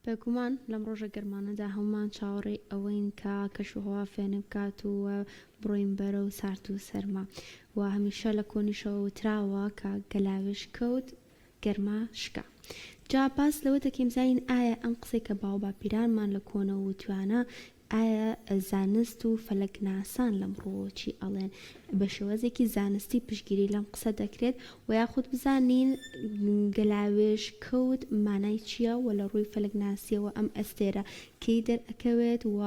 بێگومان لەم ڕۆژە گەرمانەدا هەموومان چاوەڕێی ئەوەین کە کەشوهەوا فێنک بکات و بڕۆین بەرەو سارد و سەرما و هەمیشە لە کۆنیشەوە وتراوە کە گەلاوێژ کەوت گەرما شکا. جا باس لەوە دەکەین بزانین ئایا ئەم قسەی کە باوباپیرانمان لە کۆنەوە وتویانە ئایا زانست و فەلەکناسان لەم ڕووەوە چی ئەڵێن؟ بە شێوازێکی زانستی پشتگیری لەم قسە دەکرێت و یاخود بزانین گەلاوێژ کەوت مانای چییە و لە ڕووی فەلەکناسییەوە ئەم ئەستێرە کەی دەرئەکەوێت و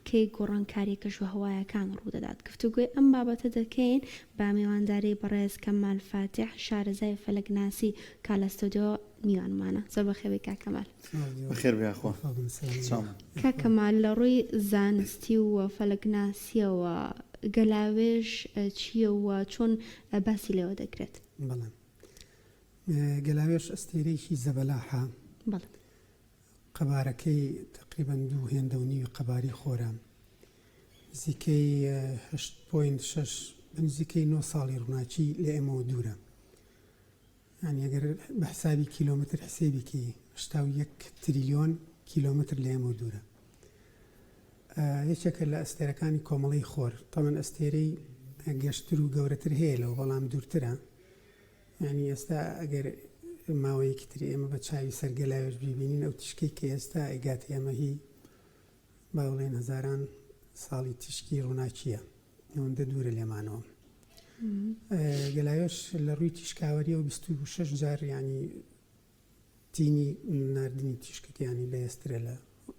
کەی گۆڕانکارییە کەشوهەوایەکان ڕوودەدات؟ گفتوگۆی ئەم بابەتە دەکەین بە میوانداری بەڕێز کەمال فاتیح شارەزای فەلەکناسی کە لە ستۆدیۆ میوانمانە. زۆر بەخێربێی کاک کەمال. بەخێر بێ یاخوا چاوم. کاک کەمال لە ڕووی زانستی و فەلەکناسیەوە گەلاوێژ چییە و چۆن باسی لێوە دەکرێت؟ بەڵێ گەلاوێژ ئەستێرەیەکی زەبەلاحە. بەڵێ. قەبارەکەی تەقریبەن دوو هێندە و نیوی قەبارەی خۆرە. نزیکەی هەشت point شەش بە نزیکەی نۆ ساڵی ڕووناکی لە ئێمەوە دوورە. یانی ئەگەر بە حسابی کیلۆمەتر حسێبی کەی 81 تریلیۆن کیلۆمەتر لە ئێمەوە دوورە. یەکێکە لە ئەستێرەکانی کۆمەڵەی خۆر. تەبعەن ئەستێرەی گەشتر و گەورەتر هەیە لەوە بەڵام دوورترە. یانی ئێستا ئەگەر ماوەیەکی تر ئێمە بە چاوی سەر گەلاوێژ بیبینین ئەو تیشکەی کە ئێستا ئەیگاتە ئێمە هی با بڵێین هەزاران ساڵی تیشکی ڕووناکییە. ئەوەندە دوورە لێمانەوە. گەلاوێژ لە ڕووی تیشکاوەریەوە 26 جار ینی تینی ناردنی تیشکەکەیانی بەهێزترە لە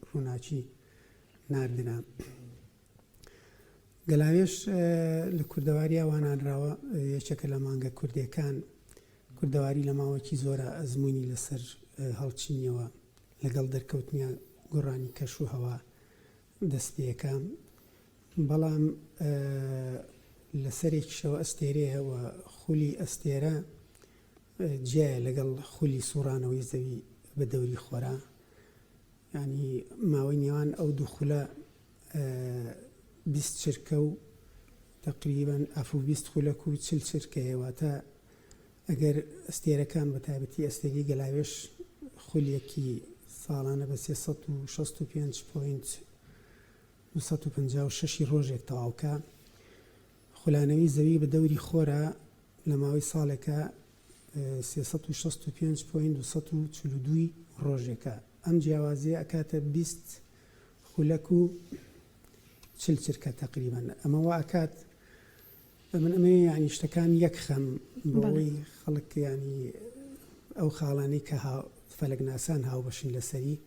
ڕووناکی ناردنە. گەلاوێژ لە کوردەواریا وانانراوە یەکێکە لە مانگە کوردیەکان کوردەواری لە ماوەکی زۆرە ئەزموونی لەسەر هەڵچنیەوە لەگەڵ دەرکەوتنیا گۆڕانی کەش و هەوا دەست پێکا بەڵام لە سەرێکیشەوە ئەستێرەیە و خولی ئەستێرە جیایە لەگەڵ خولی سوڕانەوەی زەوی بە دەوری خۆرا یانی ماوەی نێوان ئەو دوو خولە 20 چرکە و تقریبا ئەفو 20 خولەک و 40 چرکەیە واتە ئەگەر ئەستێرەکان بە تایبەتی ئەستێرەی گەلاوێژ خولێکی ساڵانە بە 365 point 256 ی ڕۆژێک تەواو کا، خولانەوەی زەوی بە دەوری خۆرا لە ماوەی ساڵێکا 365 point 242 ی ڕۆژێکە. ئەم جیاوازییە ئەکاتە 20 خولەک و 40 چرکە تەقریبەن. ئەمە وا ئەکات من ئەمەوێ یانی شتەکان یەک خەم بۆ ئەوەی خەڵک یانی ئەو خاڵانەی کە فەلەکناسان هاوبەشن لەسەری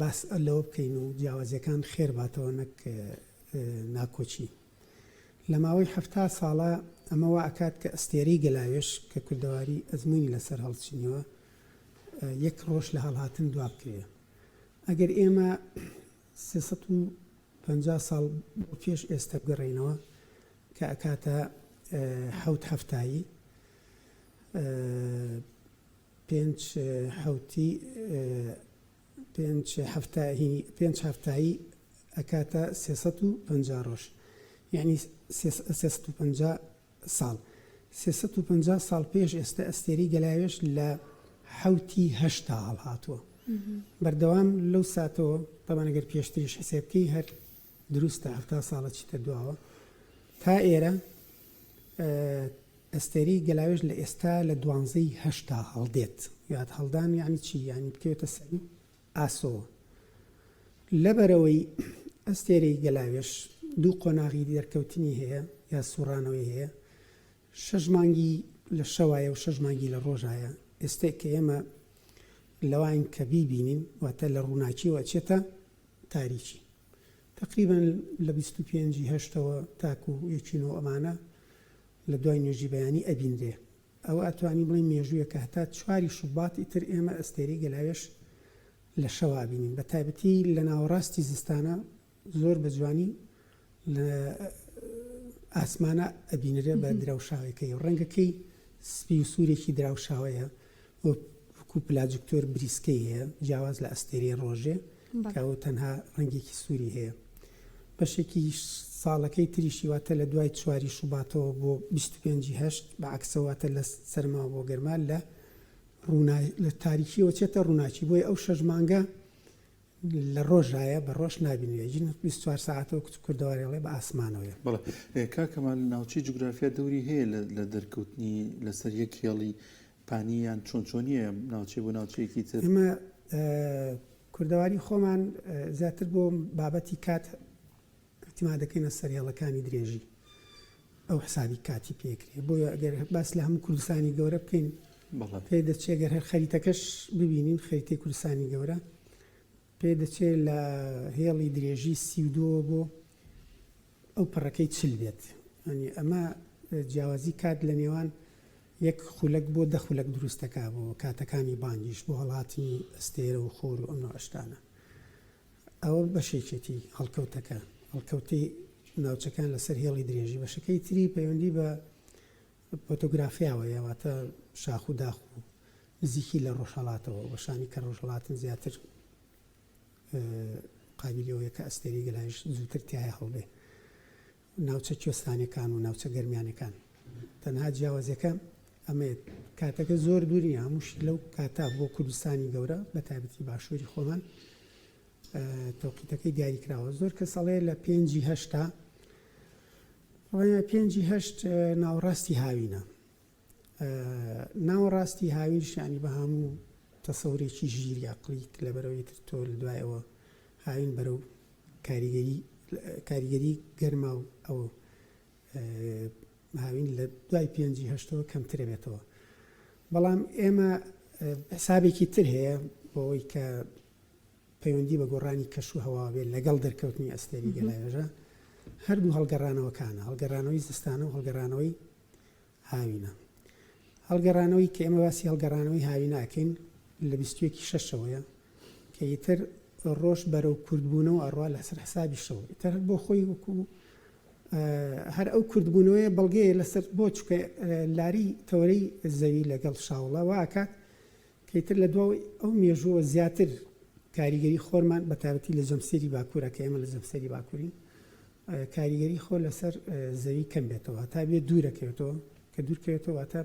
باس لەوە بکەین و جیاوازیەکان خێر باتەوە نەک ناکۆکی. لە ماوەی 70 ساڵە ئەمە وا ئەکات کە ئەستێرەی گەلاوێژ کە کوردەواری ئەزموونی لەسەر هەڵچنیوە یەک ڕۆژ لە هەڵهاتن دوا بکەوێ. ئەگەر ئێمە 350 ساڵ بۆ پێش ئێستە بگەڕێینەوە کە ئەکاتە حەوت هەفتایی پێنج حەوتی پێنج هەفتە هینی پێنج هەفتایی ئەکاتە 350 ڕۆژ یعنی 350 ساڵ 350 ساڵ پێش ئێستا ئەستێری گەلاوێژ لە حەوتی هەشتا هەڵهاتووە بەردەوام لەو ساتەوە تەبعەن ئەگەر پێشتریش حسێب بکەی هەر دروستە 70 ساڵە چیتە دواوە تا ئێرە ئەستێرەی گەلاوێژ لە ئێستا لە دوانزەی هەشتا هەڵدێت. یاد هەڵدان یانی چی؟ یانی بکەوێتە سەروو ئاسۆوە. لەبەرئەوەی ئەستێرەی گەلاوێژ دوو قۆناغی دەرکەوتنی هەیە یا سوڕانەوەی هەیە، شەش مانگی لە شەوایە و شەش مانگی لە ڕۆژایە. ئێستێ کە ئێمە لەواین کە بیبینین واتە لە ڕووناکیەوە ئەچێتە تاریکی. تەقریبەن لە 25 ی هەشتەوە تاکوو یەکی نۆ ئەمانە لە دوای نوێژی بەیانی ئەبینرێ. ئەوە ئەتوانین بڵێین مێژوویەکە هەتا چواری شوبات ئیتر ئێمە ئەستێرەی گەلاوێژ لە شەوا ئەبینین بە تایبەتی لە ناوەڕاستی زستانە زۆر بە جوانی لە ئاسمانە ئەبینرێ بە دراوشاوەکەی و ڕەنگەکەی سپی و سوورێکی دراوشاوەیە وەکو پلاجکتۆر بریسکەی هەیە جیاواز لە ئەستێرەی ڕۆژێ کە ئەو تەنها ڕەنگێکی سووری هەیە. بەشێکی ساڵەکەی تریشی واتە لە دوای چواری شوباتەوە بۆ 25 ی هەشت بە عەکسەوە واتە لە سەرماوە بۆ گەرما لە ڕوونا لە تاریکیەوە چێتە ڕووناکی بۆیە ئەو شەش مانگە. لە ڕۆژایە بە ڕۆژ نابینرێ ژین 24 ساعتەوە کچ کوردەواری ئەڵێ بە ئاسمانەوەیە. بەڵێ کاک کەمال ناوچەی جوگرافیا دەوری هەیە لە دەرکەوتنی لەسەر یەک هێڵی پانی یان چۆن چۆنیە ناوچەی بۆ ناوچەیەکی تر؟ ئێمە کوردەواری خۆمان زیاتر بۆ بابەتی کات ئیعتیماد دەکەینە سەر هێڵەکانی درێژی ئەو حسابی کاتی پێکرێ بۆیە ئەگەر باس لە هەموو کوردستانی گەورە بکەین پێ دەچێ گەر هەر خەریتەکەش ببینین خەریتەی کوردستانی گەورە پێ دەچێ لە هێڵی درێژی 32 بۆ ئەو پەڕەکەی چل بێت ینی ئەمە جیاوازی کات لە نێوان یەک خولەک بۆ دە خولەک دروستەکە بۆ کاتەکانی بانگیش بۆ هەڵاتنی ئەستێرە و خۆر و ئەم نوعشتانە ئەوە بەشێکێتی هەڵکەوتەکە، هەڵکەوتەی ناوچەکان لەسەر هێڵی درێژی، بەشەکەی تری پەیوەندی بە پۆتۆگرافیاوەیە، واتە شاخ و داخ و نزیکی لە ڕۆژهەڵاتەوە، بەشانی کە ڕۆژهەڵاتن زیاتر قابیلی ئەوەیە کە ئەستێرەی گەلایش زووتر تیایا هەڵبێ. ناوچە کوێستانیەکان و ناوچە گەرمیانەکان تەنها جیاوازیەکە ئەمەیە کاتەکە زۆر دوور نیە هەمووشی لەو کاتە بۆ کوردستانی گەورە بە تایبەتی باشووری خۆمان تەوقیتەکەی دیاری کراوە زۆر کەس ئەڵێ لە پێنجی هەشتا پێنجی هەشت ناوەڕاستی هاوینە ناوەڕاستی هاوینش یعنی بە هەموو تەسەورێکی ژیری عەقڵی لەبەرەوەی تر تۆ لە دوایەوە هاوین بەرەو کاریگەری کاریگەری گەرما و ئەو هاوین لە دوای پێنجی هەشتەوە کەمترە بێتەوە بەڵام ئێمە حسابێکی تر هەیە بۆ ئەوەی کە پەیوەندی بە گۆڕانی کەش و هەوا بێت لەگەڵ دەرکەوتنی ئەستێری گەلاوێژە هەردوو هەڵگەڕانەوەکانە هەڵگەڕانەوەی زستانە و هەڵگەڕانەوەی هاوینە. هەڵگەڕانەوەی کە ئێمە باسی هەڵگەڕانەوەی هاوینە ئەکەین لە 21 ی شەشەوەیە کە ئیتر ڕۆژ بەرەو کورتبوونەوە ئەڕوا لەسەر حسابی شەو ئیتر هەر بۆ خۆی وەکو هەر ئەو کورتبوونەوەیە بەڵگەیە لەسەر بۆ چونکە لاری تەوەرەی زەوی لەگەڵ شاوڵە وا ئەکات کە ئیتر لە دواوەی ئەو مێژووە زیاتر کاریگەری خۆرمان بە تایبەتی لە جەمسەری باکوورە کە ئێمە لە جەمسەری باکوورین کاریگەری خۆر لەسەر زەوی کەم بێتەوە هەتا بێت دوورەکەوێتەوە کە دوورکەوێتەوە واتە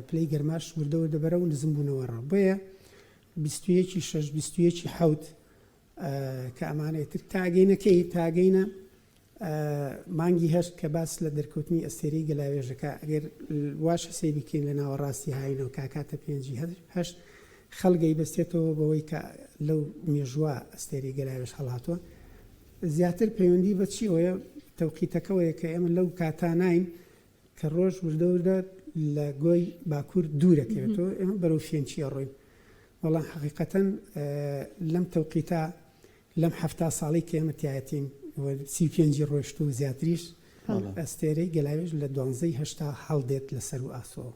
پلەی گەرماش وردە وردە بەرەو نزمبوونەوە ڕا بۆیە 21 شەش 21 حەوت کە ئەمانە تر تاگەینەکەی تاگەینە مانگی هەشت کە باس لە دەرکەوتنی ئەستێرەی گەلاوێژەکە ئەگەر واش حسێبی کەین لە ناوەڕاستی هاوینەوە کاکاتە پێنجی هەشت خەڵگەی بەستێتەوە بەوەی کە لەو مێژووە ئەستێرەی گەلاوێژ هەڵهاتووە زیاتر پەیوەندی بە چیەوەیە تەوقیتەکەوەیە کە ئێمە لەو کاتاناین کە ڕۆژ وردە وردە لە گۆی باکوور دوورەکەوێتەوە ئێمە بەرەو فێنکی ئەڕۆین بەڵام حەقیقەتەن لەم تەوقیتە لەم 70 ساڵی کە ئێمە تایەتین 35 ی ڕۆشت و زیاتریش ئەستێرەی گەلاوێژ لە دوانزەی هەشتا هەڵدێت لە سەروو ئاسۆوە.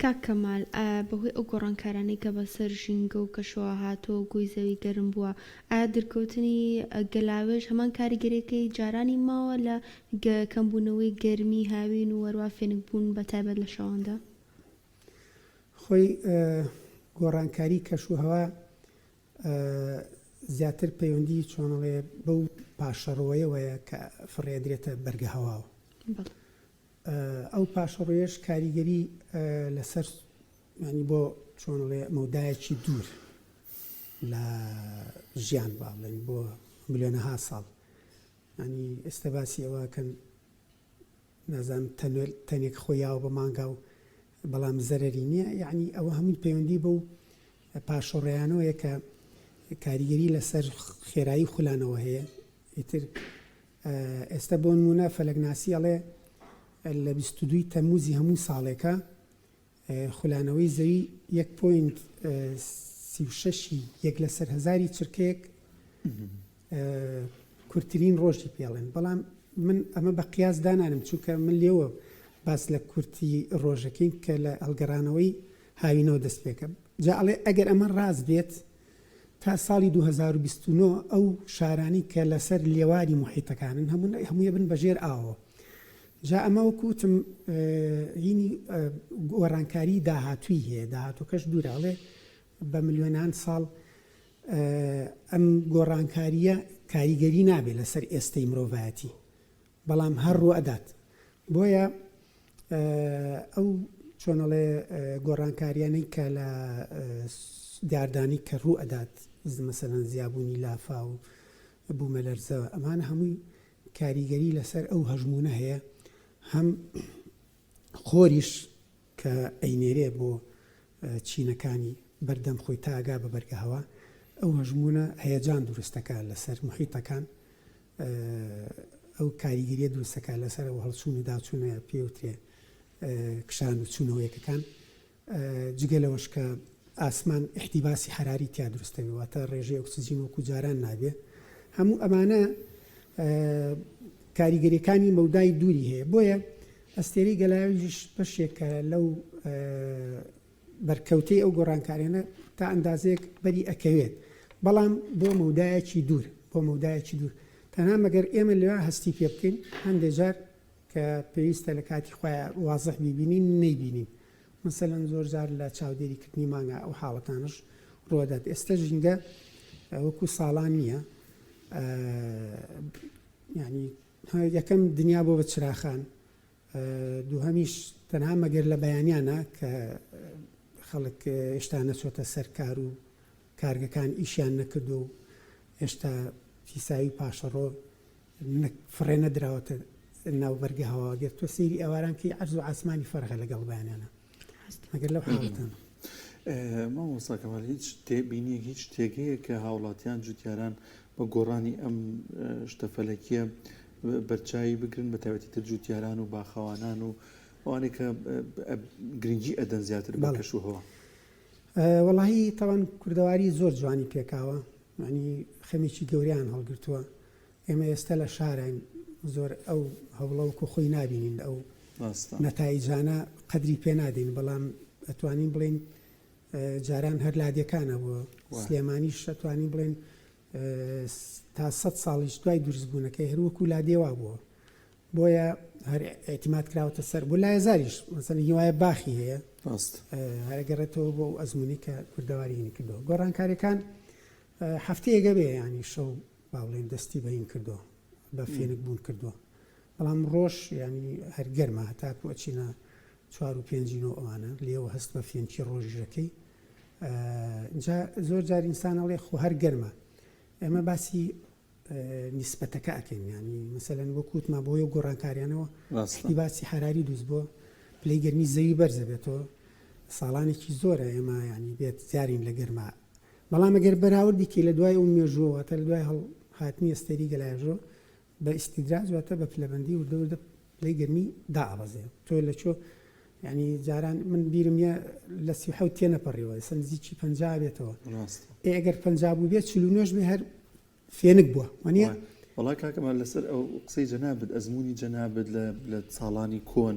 کاک کەمال، ئایا بەهۆی ئەو گۆڕانکارانەی کە بەسەر ژینگە و کەشەوە هاتووە و گۆی زەوی گەرم بووە، ئایا درکەوتنی گەلاوێژ هەمان کاریگەریەکەی جارانی ماوە لە کەمبوونەوەی گەرمی هاوین و هەروا فێنکبوون بە تایبەت لە شەواندا؟ خۆی گۆڕانکاری کەش و هەوا زیاتر پەیوەندی چۆنەڵێ بەو پاشەڕۆیەوەیە کە فڕێدرێتە بەرگە هەواوە. ئەو پاشەڕۆیەش کاریگەری لەسەر ینی بۆ چۆنڵێ مەودایەکی دوور لە ژیان با بڵێن بۆ ملیۆنەها ساڵ ینی ئێستا باسی ئەوە کەن نازانم تەنێک خۆی یاوە بە مانگا و بەڵام زەرەری نییە یعنی ئەوە هەمووی پەیوەندی بەو پاشەڕۆیانەوەیە کە کاریگەری لەسەر خێرایی خولانەوە هەیە ئیتر ئێستا بۆ نموونە فەلەکناسی ئەڵێ لە 22 تەمموزی هەموو ساڵێکە خولانەوەی زەوی یەک point 36 یەک لەسەر هەزاری چرکەیەک کورتترین ڕۆژی پێڵێن بەڵام من ئەمە بە قیاس دانانم چونکە من لێوە باس لە کورتی ڕۆژەکەین کە لە هەڵگەڕانەوەی هاوینەوە دەست پێکە جا ئەڵێ ئەگەر ئەمە ڕاست بێت تا ساڵی 2029 ئەو شارانەی کە لەسەر لێواری موحیتەکانن هەموو هەمووی ئەبن بە ژێر ئاوەوە جا ئەمە وەکو وتم هینی گۆڕانکاری داهاتووی هەیە داهاتووەکەش دوورە ئەڵێ بە ملیۆنان ساڵ ئەم گۆڕانکارییە کاریگەری نابێت لەسەر ئێستەی مرۆڤایەتی بەڵام هەر ڕووئەدات بۆیە ئەو چۆنەڵێ گۆڕانکاریانەی کە لە دیاردانی کە ڕوو ئەدات. مەسەلەن زیابوونی لافاو و بوومەلەرزە ئەمانە هەمووی کاریگەری لەسەر ئەو هەژموونە هەیە هەم خۆریش کە ئەینێرێ بۆ چینەکانی بەردەم خۆی تا ئەگا بە بەرگە هەوا ئەو هەژموونە هەیەجان دروستەکە لەسەر محیتەکان ئەو کاریگەریە دروستەکە لەسەر ئەو هەڵچوون و داچوونە پێوترێ کشان و چوونەوەیەکەکان جگە لەوەش کە ئاسمان ئیحتیباسی حەراری تیا دروست دەبێ واتە ڕێژەی ئۆکسجین وەکو جاران نابێ هەموو ئەمانە کاریگەریەکانی مەودای دووری هەیە بۆیە ئەستێرەی گەلاوێژیش بەشێکە لەو بەرکەوتەی ئەو گۆڕانکاریانە تا ئەندازەیەک بەری ئەکەوێت بەڵام بۆ مەودایەکی دوور بۆ مەودایەکی دوور تەنها مەگەر ئێمە لەوێ هەستی پێ بکەین هەندێک جار کە پێویستە لە کاتی خۆیا وازح بیبینین نەیبینین مەسەلەن زۆر جار لە چاودێری کردنی مانگا ئەو حاڵەتانەش ڕوەدات ئێستا ژینگە وەکو ساڵان نییە یعنی یەکەم دنیا بۆ بە چراخان دووهەمیش تەنها مەگەر لە بەیانیانە کە خەڵک هێشتا نەچۆتە سەر کار و کارگەکان ئیشیان نەکردو و هێشتا پیسایی و پاشەڕۆ نەک فڕێ نەدراوەتە ناو بەرگە هەواوە گەر تۆ سەیری ئێواران کەی عەرز و عاسمانی فەرغە لەگەڵ بەیانیانە مەگەر لەو حاڵەتانە. مامۆستا کەمال هیچ تێبینیەک هیچ تێگەیەک کە هاوڵاتیان جوتیاران بە گۆڕانی ئەم شتە فەلەکیە بەرچاوی بگرن بە تایبەتی تر جوتیاران و باخەوانان و ئەوانەی کە گرنگی ئەدەن زیاتر بە کەش و هەوا. وەڵاهی تەوان کوردەواری زۆر جوانی پێکاوە یانی خەمێکی گەورەیان هەڵگرتووە ئێمە ئێستا لە شاراین زۆر ئەو هەوڵە وەکو خۆی نابینین ئەو نەتایجانە قەدری پێ نادەین بەڵام ئەتوانین بڵێین جاران هەر لادێکانە بووە سلێمانیش ئەتوانین بڵێن تا سە ساڵیش دوای دروستبوونەکەی هەر وەکو لادێ وا بووە بۆیە هەر ئیعتیماد کراوەتە سەر بۆ لایەزاریش مەسەلەن هیوایە باخی هەیە ڕاست هەر ئەگەڕێتەوە بۆ ئەو ئەزموونەی کە کوردەواری هینی کردەوە گۆڕانکاریەکان هەفتەیەک ئەبێ ینی شەو با بڵێن دەستی بە هین کردووە بە فێنک بوون کردووە بەڵام ڕۆژ ینی هەر گەرمە هەتاکو ئەچینە چوار و پێنجی نۆ ئەوانە لێوە هەست بە فێنکی ڕۆژیشەکەی جا زۆر جار ئینسان ئەڵێ خۆ هەر گەرمە ئێمە باسی نیسبەتەکە ئەکەین یانی مەسەلەن وەک وتمان بەهۆی ئەو گۆڕانکاریانەوە احتیباسی حەراری دروست بووە پلەی گەرمی زەوی بەرزە بێتەوە ساڵانێکی زۆرە ئێمە ینی بێت زیارین لە گەرما بەڵام ئەگەر بەراوردی کەی لە دوای ئەو مێژووەوە واتە لە دوای هەڵهاتنی ئەستێری گەلاوێژەوە بە ئیستیدراج واتە بە پلەبەندی وردە وردە پلەی گەرمی دائەبەزێ تۆ لە چۆ یعنی جاران من بیرم نیە لە 37 تێنەپەڕیوە ئێستا نزیکی 50 بێتەوە ئێ ئەگەر 50 بوو بێت 49 بێ هەر فێنک بووە وانە وەڵا کاکە مال لەسەر ئەو قسەی جەنابت ئەزمموی جەنابت لە ساڵانی کۆن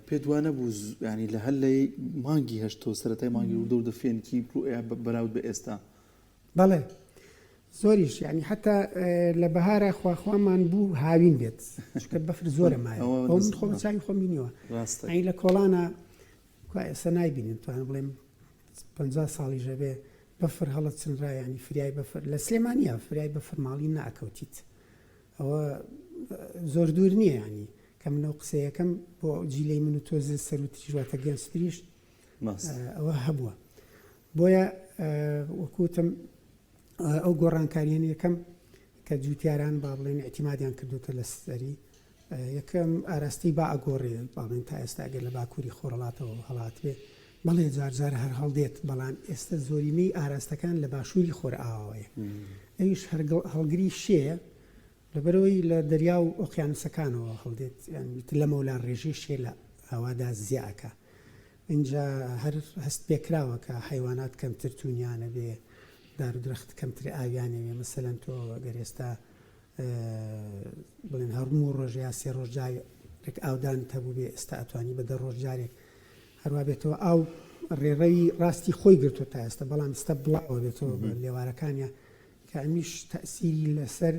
پێت وا نەبوو ینی لە هەر لە مانگی هەشتەوە سەرەتای مانگی وردە وردە فێنکی بەراورد بە ئێستا بەڵێ زۆریش یعنی حتا لە بەهارە خواخوامان بوو هاوین بێت چونکە بەفر زۆرە مایە ئەو من خۆم چاوی خۆم بینیوە یعنی لە کۆڵانە کوا ئێستا نایبینن توانم بڵێم 50 ساڵی ژەبێ بەفر هەڵە چنرا یعنی فریای بەفر لە سلێمانیا فریای بەفر ماڵی ناکەوتیت ئەوە زۆر دوور نییە ینی کە منەوە قسەیەکەم بۆ جیلەی من و تۆزێ سەروتریش واتە گەنجتریش ئەوە هەبووە بۆیە وەکو وتم ئەو گۆڕانکارییانە یەکەم کە جوتیاران با بڵێن ئیعتیمادیان کردوتە لە سەری یەکەم ئاراستەی با ئەگۆڕێ با بڵێن تا ئێستا ئەگەر لە باکووری خۆرهەڵاتەوە هەڵاتبێ بەڵێ جار جار هەر هەڵدێت بەڵام ئێستا زۆرینەی ئاراستەکان لە باشووری خۆرئاواوەیە ئەویش هەڵگری شێیە لەبەرئەوەی لە دەریا و ئۆقیانوسەکانەوە هەڵدێت یان ئیتر لەمەولا ڕێژەی شێ لە هەوادا زیا ئەکا ئینجا هەر هەست پێکراوە کە حەیوانات کەمتر تونیان ئەبێ دار و درەخت کەمتر ئاویان ئەوێ مەسەلەن تۆ گەر ئێستا بڵێن هەرموو ڕۆژ یا سێ ڕۆژ جارێک ئاودانت هەبوو بێ ئێستا ئەتوانی بە دە ڕۆژ جارێک هەروا بێتەوە ئاو ڕێڕەوی ڕاستی خۆی گرتووە تا ئێستا بەڵام ئێستا بڵاوە بێتەوە بە لێوارەکانیا کە ئەمیش تەئسیری لەسەر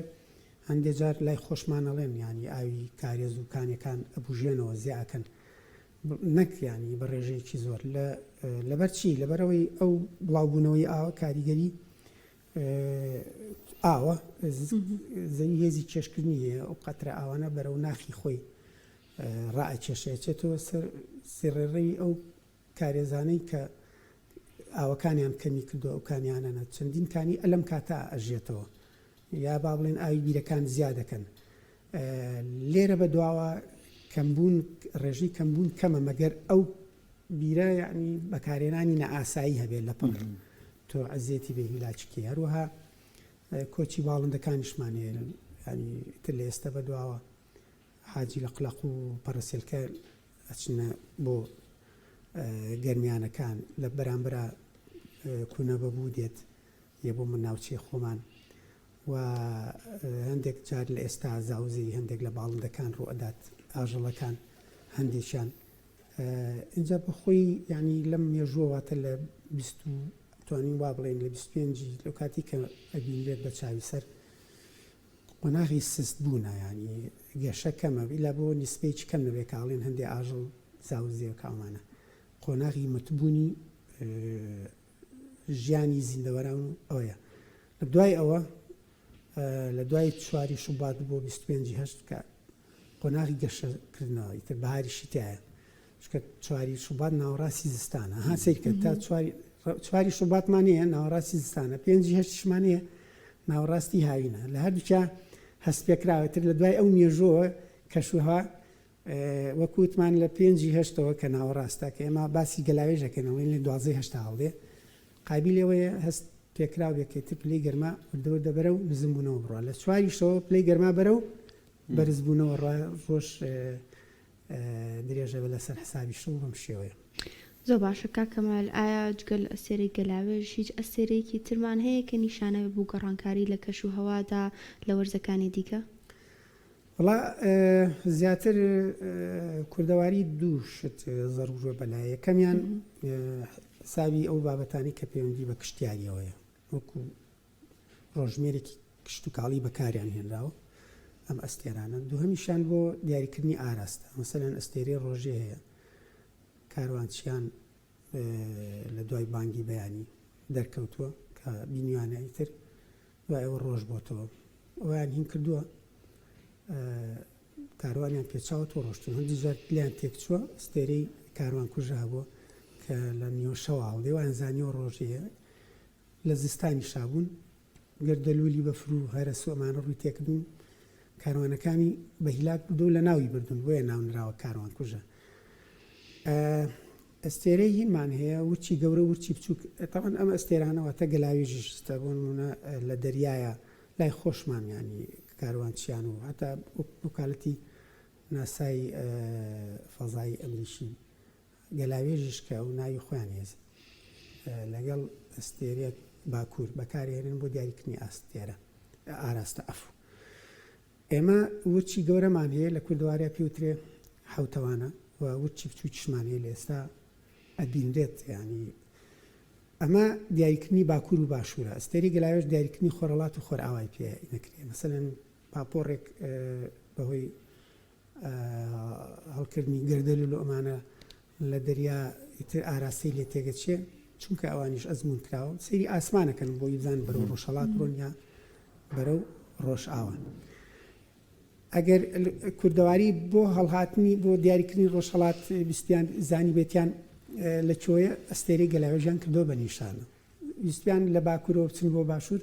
هەندێ جار لای خۆشمان ئەڵێن یانی ئاوی کارێز و کانیەکان ئەبوژێنەوە زیا ئەکەن نەک یانی بە ڕێژەیەکی زۆر لە لەبەر چی لەبەرەوەی ئەو بڵاوبوونەوەی ئاوە کاریگەری ئاوە زەوی هێزی کێشکردنی هەیە ئەو قەترە ئاوانە بەرەو ناخی خۆی ڕائەکێشێ چێتەوە سەر سێڕێڕەوی ئەو کارێزانەی کە. ئاوەکانیان کەمی کردووە ئەو کانیانەنە چەندین کانی ئەلەم کاتە ئەژێتەوە یا با بڵێن ئاوی بیرەکان زیاد دەکەن لێرە بە دواوە کەمبوون ڕێژەی کەمبوون کەمە مەگەر ئەو بیرە یعنی بەکارێنانی نائاسایی هەبێت لە پڕ تۆ عزێتی بێ هیلاچکی هەروەها کۆچی باڵندەکانیشمان هەیە ینی تر لە ئێستا بە دواوە حاجی لە قلق و پەرەسێلکە ئەچنە بۆ گەرمیانەکان لە بەرامبەرا کونە بەبوو دێت یە بۆ من ناوچەی خۆمان و هەندێک جار لە ئێستا زاوزێی هەندێک لە باڵندەکان ڕووئەدات ئاژەڵەکان هەندێکیان ئینجا بەخۆی یعنی لەم مێژووە واتە لە 20 توانین وا بڵێن لە 25 لەو کاتی کە ئەبینرێت بە چاوی سەر قۆناغی سست بوونە یعنی گەشە کەمە ئیلا بۆ نیسبەیەکی کەم نەبێت کە ئەڵێن هەندێ ئاژەڵ زاوزێ و کاومانە قۆناغی متبوونی ژیانی زیندەوەران و ئەوەیە لە دوای ئەوە لە دوای چواری شوبات بۆ 25 هەشت کە قۆناغی گەشەکردنەوە ئیتر بەهاریشی تایە چونکە چواری شوبات ناوەڕاستی زستانە ها سەیرکە تا چواری چواری شوباتمان هەیە ناوەڕاستی زستانە پێنجی هەشتیشمان هەیە ناوەڕاستی هاوینە لە هەردووکیا هەست پێکراوە تر لە دوای ئەو مێژووەوە کەشوهەوا وەکو وتمان لە پێنجی هەشتەوە کە ناوەڕاستە کە ئێمە باسی گەلاوێژ ئەکەین ئەڵێین لە دوازدەی هەشتا هەڵدێ قابیلی ئەوەیە هەست پێکراو بێ کە ئیتر پلەی گەرما وردە وردە بەرەو نزمبوونەوە بڕوا لە چواریشەوە پلەی گەرما بەرەو بەرزبوونەوە ڕوا ڕۆژ درێژە بە لەسەر حسابی شەو بەم شێوەیە. زۆر باشە کاک کەمال ئایا جگە لە ئەستێرەی گەلاوێژ هیچ ئەستێرەیەکی ترمان هەیە کە نیشانە بێ بۆ گۆڕانکاری لە کەش و هەوادا لە وەرزەکانی دیکە؟ وەڵا زیاتر کوردەواری دوو شت زەروورە بەلای یەکەمیان حسابی ئەو بابەتانی کە پەیوەندی بە کشتیاریەوەیە وەکو ڕۆژمێرێکی کشتتوکاڵی بەکاریان هێنراوە ئەم ئەستێرانە دووهەمیشان بۆ دیاریکردنی ئاراستە مەسەلەن ئەستێرەی ڕۆژێ هەیە کاروانچیان لە دوای بانگی بەیانی دەرکەوتووە کە بینیوانە ئیتر دوای ئەوە ڕۆژ بۆتەوە ئەویان هین کردووە کاروانیان پێچاوەتەوە ڕۆشتون هەندی جار لیان تێکچووە ئەستێرەی کاروان کوژە هەبووە کە لە نیوەشەوە هەڵدێ وایان زانیوە ڕۆژەیە لە زستانی شابوون گەردەلوولی بەفر و هەرەس و ئەمانە ڕووی تێکردوون کاروانەکانی بە هیلاک بردوون لە ناوی بردوون بۆیە ناونراوە کاروان کوژە ئەستێرەی هینمان هەیە ورچی گەورە ورچی بچووک تاوان ئەم ئەستێرانە واتە گەلاوێژیش ئێستا بۆ نموونە لە دەریایە لای خۆشمان یانی کاروانچیان و هەتا وکالەتی ناسای فەزایی ئەمریکی گەلاوێژیش کە ئەو ناوی خۆیان هێز لەگەڵ ئەستێرەیەک باکوور بەکارهێنن بۆ دیاریکردنی ئاستێرە ئاراستە ئەفو ئێمە ورچی گەورەمان هەیە لە کوردەواریا پێی وترێ حەوتەوانە و ورچی بچووکیشمان هەیە لە ئێستا ئەبینرێت یانی ئەمە دیاریکردنی باکوور و باشوورە ئەستێری گەلاوێژ دیاریکردنی خۆرهەڵات و خۆرئاوای پێ نەکرێ مەسەلەن پاپۆڕێک بەهۆی هەڵکردنی گەردەلوول و ئەمانە لە دەریا ئیتر ئاراستەی لێ تێگەچێ چونکە ئەوانیش ئەزموون کراوە سەیری ئاسمانەکەن بۆی بزان بەرەو ڕۆژهەڵات ڕۆن یا بەرەو ڕۆژئاوان ئەگەر کوردەواری بۆ هەڵهاتنی بۆ دیاریکردنی ڕۆژهەڵات ویستیان زانی بێتیان لە کوێیە ئەستێرەی گەلاوێژیان کردووە بە نیشانە ویستیان لە باکوورەوە بچن بۆ باشوور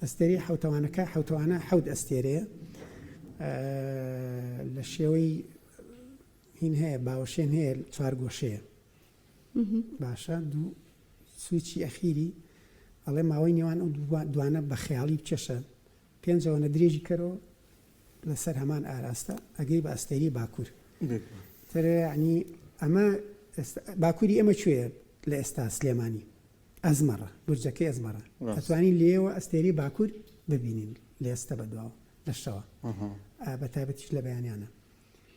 ئەستێرەی حەوتەوانەکە حەوتەوانە حەوت ئەستێرەیە لە شێوەی هین هەیە باوەشێن هەیە چوارگۆشەیە باشە دوو سویچی ئەخیری ئەڵێ ماوەی نێوان ئەو دوانە بە خەیاڵی بکێشە پێنجەوەنە درێژی کەرەوە لەسەر هەمان ئاراستە ئەگەی بە ئەستێری باکوور ترعنی ئەمە باکووری ئەمە کوێیە لە ئێستا سلێمانی ئەزمەڕە بورجەکەی ئەزمەڕە ئەتوانین لێەوە ئەستێری باکوور ببینین لە ئێستا بەدواوە لە شەوە بە تایبەتیش لە بەیانیانە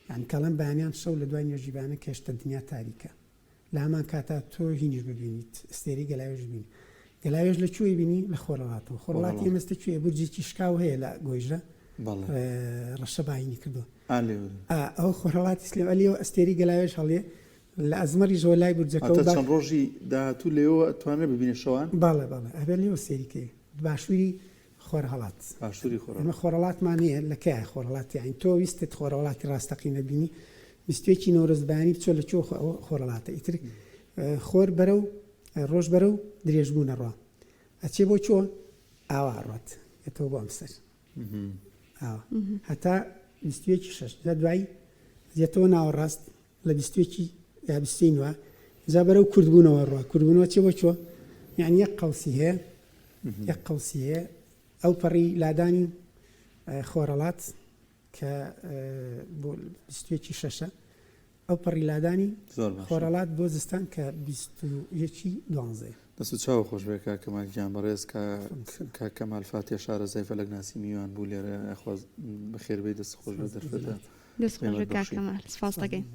یانی کەڵێم بەیانیان شەو لە دوای نوێژی بەیانە کە هێشتا دنیا تاریکە لە هەمان کاتا تۆ هینیش ببینیت ئەستێرەی گەلاوێژ ببینی گەلاوێژ لە کوێی بینی لە خۆرهەڵاتەوە خۆرهەڵاتی ئێمە ئێستا کوێیە بورجێکی شکاو هەیە لە گۆیژە ڕەشە باینی کردووە ئەوە خۆرهەڵاتی سلێمانیەوە ئەستێری گەلاوێژ هەڵێ لە ئەزمەڕیشەوە لای بورجەکەوە چەند ڕۆژی داهاتوو لێوە ئەتوانرێ ببینێ شەوان بەڵێ بەڵێ ئەبێ لێوە سەیری کەی باشووری خۆرهەڵات. باشووری خۆرهەڵات. ئێمە خۆرهەڵاتمان هەیە لە کەیە خۆرهەڵات یانی تۆ ویستت خۆرهەڵاتی ڕاستەقینە بینی بیستویەکی نەورۆز بەیانی بچۆ لە کوێ خۆرهەڵاتە ئیتر خۆر بەرەو. ڕۆژ بەرەو درێژبوون ئەڕوا ئەچێ بۆ کوێ ئاوا ئەڕوات ئێتەوە بۆ ئەم سەر ئاوا هەتا بیستویەکی شەش جا دوایی دێتەوە ناوەڕاست لە بیستویەکی یا بیستی نوە جا بەرەو کوردبوونەوە ڕوا کوردبوونەوە چێ بۆ کوێ یعنی یەک قەوسی هەیە یەک قەوسی هەیە ئەو پەڕی لادانی خۆرەڵات کە بۆ بیستویەکی شەشە ئەو پەڕی لادانی خۆرەڵات بۆ زستان کە بیستویەکی دوانزەیە. دەست و چاوو خۆش بێ کاک کەمال گیان بەڕێز کاک کەمال فاتیە شارەزای فەلەکناسی میوان بوو لێرە یاخوا بەخێر بێی دەست خۆش بێ دەرفەتە دەست خۆش بێ کاک کەمال سپاس دەکەین.